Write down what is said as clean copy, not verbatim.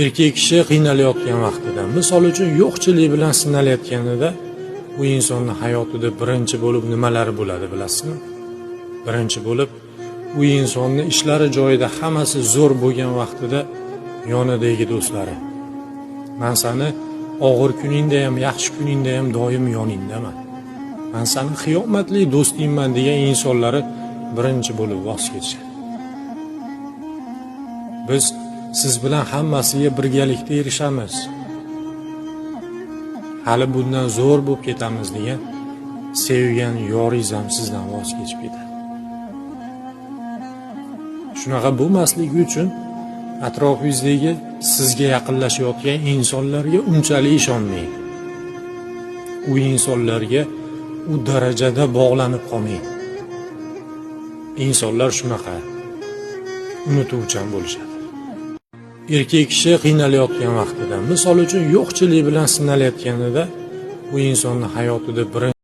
Erkak kishi qiynalayotgan vaqtida, misol uchun, yo'qchilik bilan sinalayotganida, u insonni hayotida birinchi bo'lib nimalar bo'ladi, bilasizmi? Birinchi bo'lib u insonni ishlari joyida, hammasi zo'r bo'lgan vaqtida yonidagi do'stlari: "Man sani og'ir kuningda ham, yaxshi kuningda ham doim yoningdaman, man sani qiyomatli do'stingman", degan insonlari birinchi bo'lib voz kechishadi. "Biz siz bilan hammasiga birgalikda erishamiz, hali bundan zo'r bo'lib ketamiz", degan sevgan yoringiz ham sizdan voz kechib ketadi. Shunaqa bo'lmasligi uchun atrofingizdagi sizga yaqinlashayotgan insonlarga unchalik ishonmang, u insonlarga u darajada bog'lanib qolmang. Insonlar shunaqa unutuvchan bo'lishadi. Erkak kishi qiynalayotgan vaqtida, misol uchun, yo'qchilik bilan sinalayotganida, u insonni hayotida birinchi